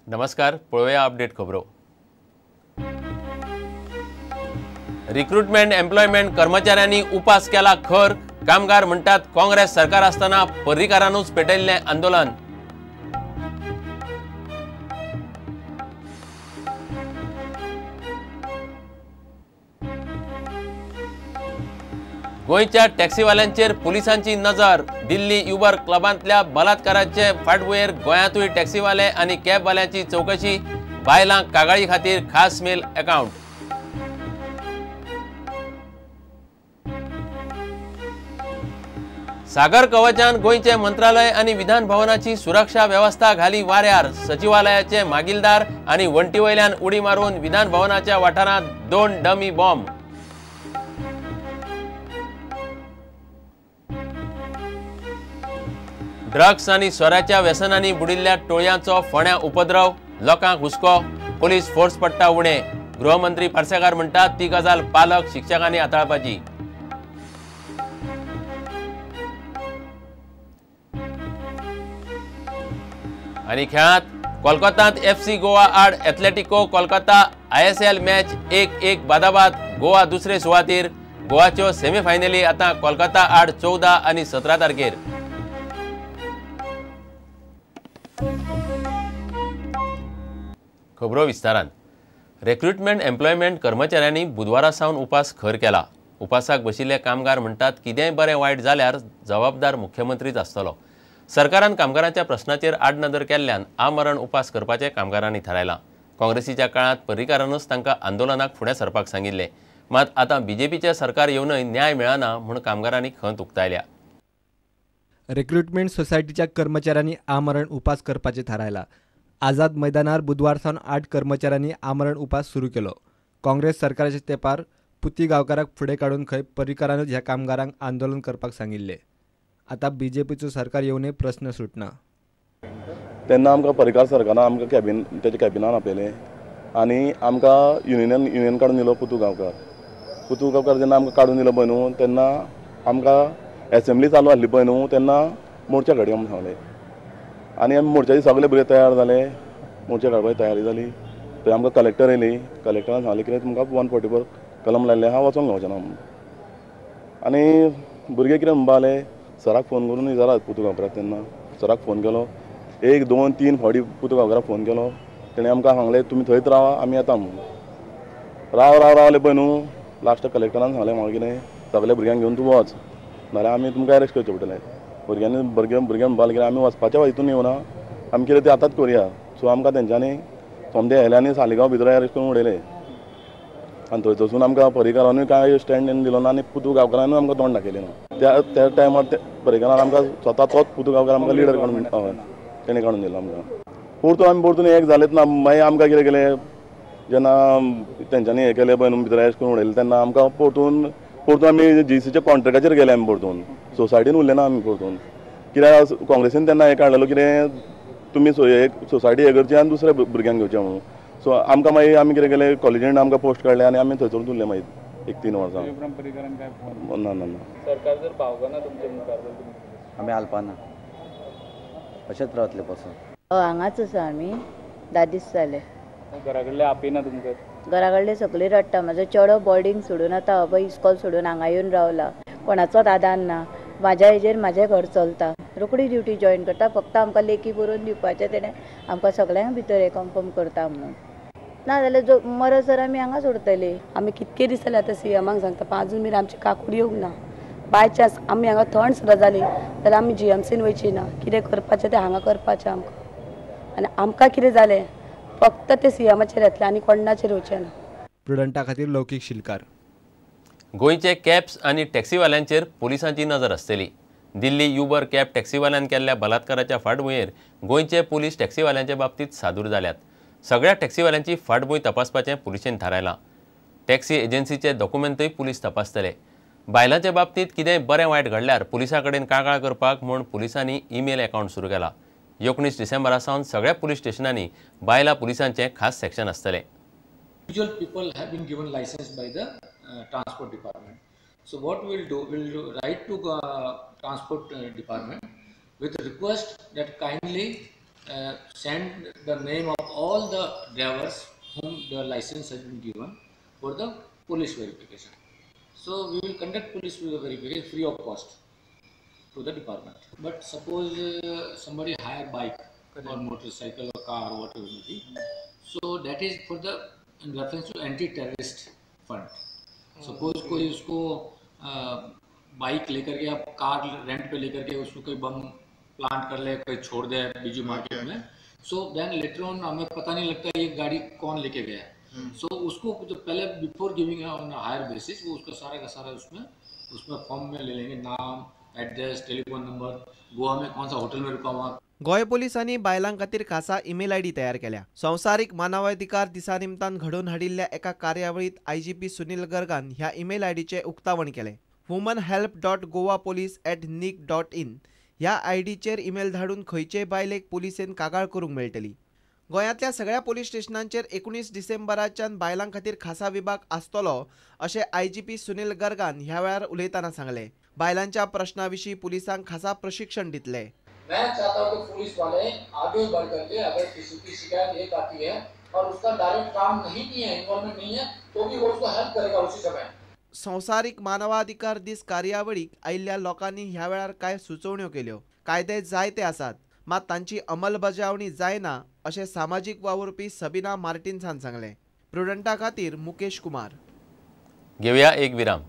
नमस्कार, पळोवया अपडेट खबरो. रिक्रुटमेंट एम्प्लॉयमेंट कर्मचाऱ्यांनी उपास केला खर. कामगार म्हणटात काँग्रेस सरकार आसतना पर्रीकारानूच पेटयल्लें आंदोलन. गोंयच्या टॅक्सीवाल्यांचेर पुलिसांची नजर. दिल्ली युबर क्लबांतल्या बलात्काराचे फाटभुंयेर गोंयांतूय टॅक्सीवाले आनी कॅबवाल्यांची चवकशी. बायलां कागाळी खातीर खास मेल अकाउंट. सागर कवचान गोंयचे मंत्रालय आनी विधान भवनाची सुरक्षा वेवस्था घाली वाऱ्यार. सचिवालयाचे मागीलदार आनी वण्टी वयल्यान उडी मारून विधान भवनाच्या वाठारांत 2 डमी बॉम्ब. ड्रग्स आनी सोऱ्याच्या व्यसनांनी बुडिल्ल्या टोळयांचो फोण्या उपद्रव. लोकांक हुस्को, पोलीस फोर्स पडटा उणे. गृहमंत्री पार्सेकार म्हणटात ती गजाल पालक शिक्षकांनी हाताळपाची. आनी खेळांत कोलकातांत FC Goa आड एथलेटिको कोलकाता ISL match 1-1 बादाबाद. गोवा दुसरे सुवातीर. गोवाच्यो सेमीफायनली आतां कोलकाता आड 14 आनी 17 तारखेर. खबरो विस्तारान. रिक्रुटमेंट एम्प्लॉयमेंट कर्मचाऱ्यांनी बुधवारा सावन उपास खर केला. उपासाक बशिल्ले कामगार म्हणटात कितेंय बरें वायट जाल्यार जबाबदार मुख्यमंत्रीच आसतलो. सरकारान कामगारांच्या प्रश्नाचेर आडनदर केल्ल्यान आमरण उपास करपाचें कामगारांनी थारायलां. काँग्रेसीच्या काळांत पर्रीकारानूच तांकां आंदोलनाक फुडें सरपाक सांगिल्लें. मात आतां बीजेपीचें सरकार येवनय न्याय मेळना म्हूण कामगारांनी खंत उक्तायल्या. रिक्रुटमेंट सोसायटीच्या कर्मचाऱ्यांनी आमरण उपास करपाचें थारायलां. आझाद मैदानार बुधवार सावन 8 कर्मचाऱ्यांनी आमरण उपास सुरू केलो. काँग्रेस सरकाराच्या तेंपार पुती गांवकाराक फुडें काडून खंय पर्रीकारानूच ह्या कामगारांक आंदोलन करपाक सांगिल्लें. आतां बीजेपीचो सरकार येवनय प्रस्न सुटना. तेन्ना आमकां पर्रीकार सरकारान आमकां कॅबिन तेच्या कॅबिनान आपयलें आनी आमकां युनियन काडून दिलो पुतू गांवकार. पुतू गांवकार जेन्ना आमकां काडून दिलो पळय न्हू तेन्ना आमकां एसेंब्ली चालू आसली पळय न्हू तेन्ना मोर्चा काडया म्हूण सांगलें आनी आमी मोर्चाचे सगळे भुरगे तयार जाले. मोर्चा काडपाची तयारी जाली. थंय आमकां कलेक्टर येयली. कलेक्टरान सांगलें कितें तुमकां 144 कलम लायल्लें आहा, वचोंक गावचें ना म्हणून. आनी भुरगे कितें म्हणपा लागले, सराक फोन करून विचारात पुतू गांवकाराक. तेन्ना सराक फोन केलो, 1, 2, 3 फावटी पुतू गांवकाराक फोन केलो. तेणें आमकां सांगलें तुमी थंयच रावा, आमी येता म्हणून. राव राव रावले पळय न्हू लास्ट कलेक्टरान सांगलें म्हाका कितें सगल्या भुरग्यांक घेवन तूं वच, नाल्यार आमी तुमकां अरेस्ट करचें पडटलें. भुरग्यांनी भुरगे भुरगे म्हणपाक लागले आमी वचपाच्या हितून येवना, आमी कितें तें आतांच करुया. सो आमकां तेंच्यांनी सोमते येयले आनी सालिगांव भितर अरेस्ट करून उडयले. आनी थंयसरसून आमकां पर्रीकारानूय कांय स्टँड दिलो ना आनी पुतू गांवकारानूय आमकां तोंड दाखयलें ना. त्या त्या टायमार ते पर्रीकारान आमकां स्वता तोच पुतू गांवकार आमकां लिडर काडून हय तेणें काडून दिलो आमकां. परतून आमी परतून एक जालेंच ना. मागीर आमकां कितें केलें, जेन्ना तेंच्यांनी हें केलें पळय न्हू भितर अरेस्ट करून उडयलें तेन्ना आमकां परतून परतून आमी जीसीच्या कॉन्ट्रॅक्टाचेर गेले. आमी परतून सोसायटीन उरले ना आमी परतून. कित्याक काँग्रेसीन तेन्ना हें काडलेलो कितें तुमी एक सोसायटी हें करची आनी दुसऱ्या भुरग्यांक घेवचें म्हणून. सो आमकां मागीर आमी कितें केलें, कॉलेजीन आमकां पोस्ट काडले आनी आमी थंयसरूच उरले मागीर 1-3 वर्सां. ना ना ना सरकार जर पावना तुमचे मुखार आमी हालपाना, अशेंच रावतले पसून. हांगाच आसा आमी 10 दीस जाले. घरा कडले आपयना तुमकां? घरा कडले सगळीं रडटा. म्हाजो चेडो बोर्डींग सोडून आतां अभय इस्कॉल सोडून हांगा येवन रावला. कोणाचोच आदार ना. म्हाज्या हेजेर म्हाजें घर चलता. रोखडी ड्युटी जॉयन करता. फक्त आमकां लेखी बरोवन दिवपाचें तेणें आमकां सगळ्यांक भितर हें कन्फर्म करता म्हणून. ना जाल्यार जो मरसर आमी हांगा सोडटली. आमी कितके दीस जाले आतां सीएमाक सांगता, पण आजून मेरेन आमची काकूड येवंक ना. बाय चान्स आमी हांगा थंड सुद्दां जाली जाल्यार आमी जीएमसीन वयची ना. कितें करपाचें तें हांगा करपाचें आमकां. आनी आमकां कितें जालें फक्त ते सीएमाचेर येतले आनी कोणाचेर येवचें ना. प्रुडंटा खातीर लौकीक शिलकार. गोंयचे कॅब्स आनी टॅक्सीवाल्यांचेर पुलिसांची नजर आसतली. दिल्ली युबर कॅब टॅक्सीवाल्यान केल्ल्या बलात्काराच्या फाटभुंयेर गोंयचे पुलीस टॅक्सीवाल्यांचे बाबतींत सादूर जाल्यात. सगळ्या टॅक्सीवाल्यांची फाटभूंय तपासपाचें पुलिशेन थारायलां. टॅक्सी एजन्सीचे डॉक्युमेंटूय पुलीस तपासतले. बायलांचे बाबतींत कितेंय बरें वायट घडल्यार पुलिसां कडेन कागाळ करपाक म्हूण पुलिसांनी ईमेल अकाउंट सुरू केला. 19 डिसेंबरा सावन सगळ्या पुलीस स्टेशनांनी बायलां पुलिसांचें खास सेक्शन आसतलें. Individual people have been given license by the transport department. So what we will do, we will write to transport department with request that kindly send the name of all the drivers whom the license has been given for the police verification. So we will conduct police verification free of cost to the department. But suppose somebody hire bike or motorcycle or car or whatever it may be, so that is for the in reference to anti-terrorist fund. Suppose कोई उसको bike लेकर K या car rent pay लेकर K उसको कोई बम plant कर ले, कोई छोड़ दे बीजी मार्केट में, सो then later on हमें पता नहीं लगता ये गाड़ी कौन लेके गया। सो उसको जो पहले before giving on hire basis वो उसका सारा का सारा उसमें उसमें फॉर्म में ले लेंगे, नाम, एड्रेस, टेलीफोन नंबर, गोवा में कौन सा होटल में रुका हुआ। गोंय पोलिसांनी बायलां खातीर खासा ईमेल आयडी तयार केल्या। संवसारीक मानवाधिकार दिसा निमतान घडोवन हाडिल्ल्या एका कार्यावळींत आयजीपी सुनील गर्गान ह्या ईमेल आयडीचें उक्तावण केलें। womanhelp.goapolice@nic.in ह्या आयडीचेर ईमेल धाडून खंयचेय बायलेक पुलिसेन कागाळ करूंक मेळटली। गोंयांतल्या सगळ्या पोलीस स्टेशनांचेर 19 डिसेंबराच्यान बायलां खातीर खासा विभाग आसतलो अशें आयजीपी सुनील गर्गान ह्या वेळार उलयतना सांगलें। बायलांच्या प्रश्ना विशीं पुलिसांक खासा प्रशिक्षण दितले। मैं चाहता हूं कि पुलिस वाले आगे बढ़ करके अगर किसी की शिकायत एक आती है और उसका डायरेक्ट काम नहीं भी है, इन्वॉल्वमेंट नहीं है, तो भी वो उसको हेल्प करेगा उसी समय। संवसारीक मानवाधिकार दीस कार्यावळीक आयिल्ल्या लोकांनी ह्या वेळार कांय सुचोवण्यो केल्यो। कायदे जायते आसात मात तांची अंमलबजावणी जायना अशें सामाजीक वावुरपी सबिना मार्टिन्सान सांगलें। प्रुडंटा खातीर मुकेश कुमार। घेवया एक विराम।